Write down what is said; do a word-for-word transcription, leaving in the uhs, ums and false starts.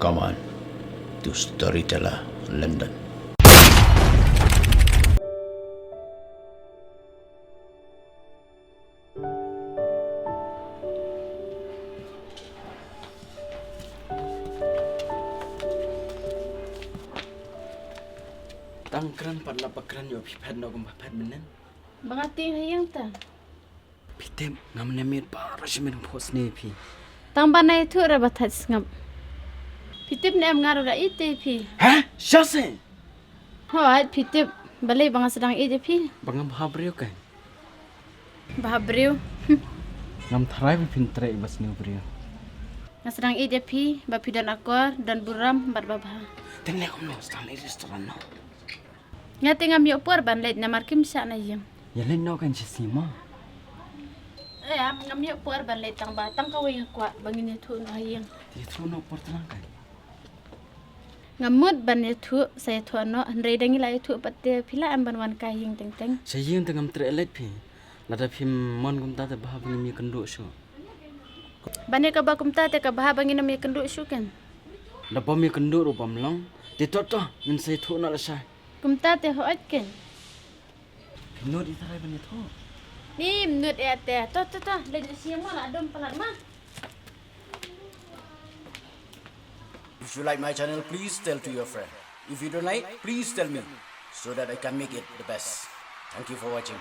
Aman, to Storyteller London. Tang kren pat la ba kren ïoh phi phet noh kumba phet mynnin. Ba nga tieng ha ïing ta. Phi tip ngam ne miet baroh shi miet pos ne phi. Tang ba nai thu ra ba thait sngap. Phi tip ne em nga ruh da ïeit te phi. Ha? Sha se? Hooid phi tip balei ba nga sdang ïeit ïa phi. Ba ngam bha briew kan. Bha briew. Ngam tharai ba phin trei ba sniew briew. Nga sdang ïeit ïa phi ba phi don akor, don burom bad ba bha. Te ne kumno sdang ïeit restaurant no. Nga te ngam ïoh por ban leit namar kim shah na ïing. Ïa leit noh kan shi sngi ma. Eh, am ngam ïoh por ban leit tang ba tang kawei nga kwah ba ngin ïathuh noh ha ïing. Te ïathuh noh por tang kan. Ngam mut ban ïathuh, sa ïathuh noh, hynrei da ngi la ïathuh pat te phi la em ban wan kai ïing teng teng. Sha ïing te ngam treh leit phi. Lada phim mon kumta te bha ba ngim ïakynduh shuh. Ban ïa kaba kumta te ka bha ba ngin ym ïakynduh shuh kan. Da bym ïakynduh ruh bym long. Te to to ngin sa ïathuh noh lashai. Kumta te hooid kan. Phim nud ïa tharai ban ïathuh. Phim nud ïa te. To to to leit sha ïing ma la dum palat ma. If you like my channel, please tell to your friend. If you don't like, please tell me so that I can make it the best. Thank you for watching.